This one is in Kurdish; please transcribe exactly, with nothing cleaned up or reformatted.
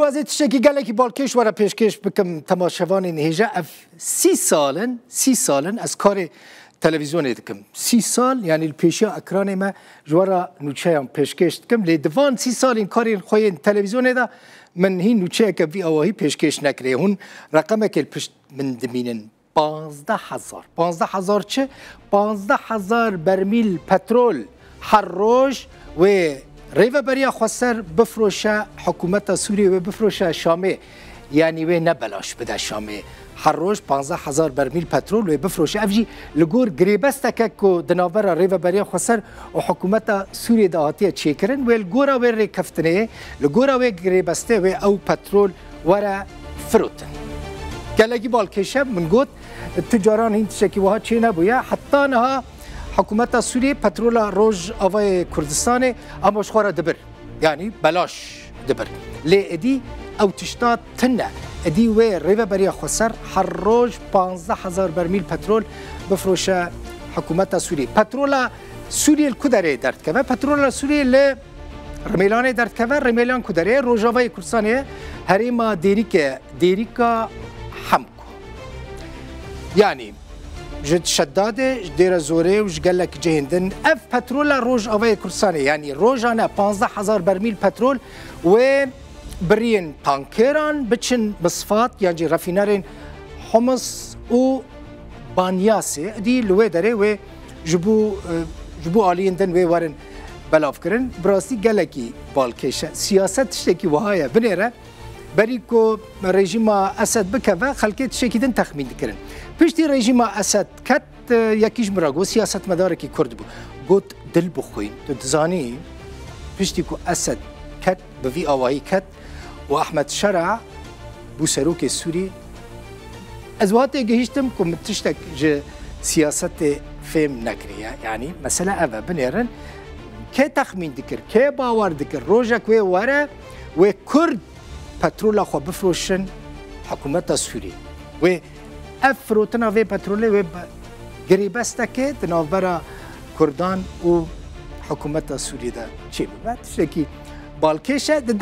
Ez ê tiştekî gelekî balkêş were pêşkêş bikim temaşevanên hêja. Ev sî sal in, sî sal in ez karê televîzyonê dikim. Sî sal, yanî li pêşiya ekranê me ji we re nûçeyan pêşkêş dikim. Lê di van sî salên karên xwe yên televîzyonê de min hîn nûçeyeke vî awahî pêşkêş nekiriye. Hûn reqemekê li pişt min dimînin. Panzdeh hezar. Panzdeh hezar çi? Panzdeh hezar bermîl petrol her roj wê Rêveberiya Xweser bifroşe, hikûmeta Sûriyê wê bifroşe Şamê. Yanî wê ne belaş bide Şamê. Her roj panzdeh hezar bermîl petrol wê bifroşe. Ev jî li gor girêbesteke ku di navbera Rêveberiya Xweser û hikûmeta Sûriyê de hatiye çêkirin. Wê li gora wê rêkeftinê, li gora wê girêbestê wê ew petrol were firotin. Gelekî balkêş e, min got, tu caran hîn tiştekî wiha çênebûye. Heta niha hikûmeta Sûriyê petrola Rojavayê Kurdistanê ama ji xwe re dibir. Yanî belaş dibir. Lê êdî ew tişta tune. Êdî wê Rêveberiya Xweser her roj panzdeh hezar bermîl petrol bifroşe hikûmeta Sûriyê. Petrola Sûriyê li ku derê derdikeve? Petrola Sûriyê li Rimêlanê derdikeve. Rimêlan ku derê ye? Rojavayê Kurdistanê ye. Herêma Dêrikê, Dêrika Hemko. Yanî ji Şedadê, ji Dêrezorê û ji gelek cihên din ev petrola Rojavayê Kurdistanê, yanî rojane panzdeh hezar bermîl petrol wê biriyên tankeran biçin bi Sifat yan jî refînerên Homs û Banyasê, dî li wê derê wê ji bo, e, ji bo aliyên din wê werin belavkirin. Bi rastî gelekî balkêş e. Siyaset tiştekî wiha ye. Binêre berî ku rejîma Esed bikeve, xelkê tiştekî din texmîn dikirin. Piştî rejîma Esed ket, e, yekî ji min re got, siyasetmedarekî Kurd bû. Got, dil bixwîn. Tu dizanî, piştî ku Esed ket, bi vî awahî ket û Ehmed Şera bû serokê Sûrî. Ez wiha têgihîştim ku min tiştek ji siyasetê fêm nekiriye. Yanî mesele ev e, binêrin. Kê texmîn dikir, kê bawer dikir, rojek wê were, wê Kurd petrola xwe bifroşin hikûmeta Sûrî. Wê ev firotina vê petrolê wê bi girêbestekê di navbera Kurdan û hikûmeta Sûrî de çêbibe. Tiştekî balkêş e. Di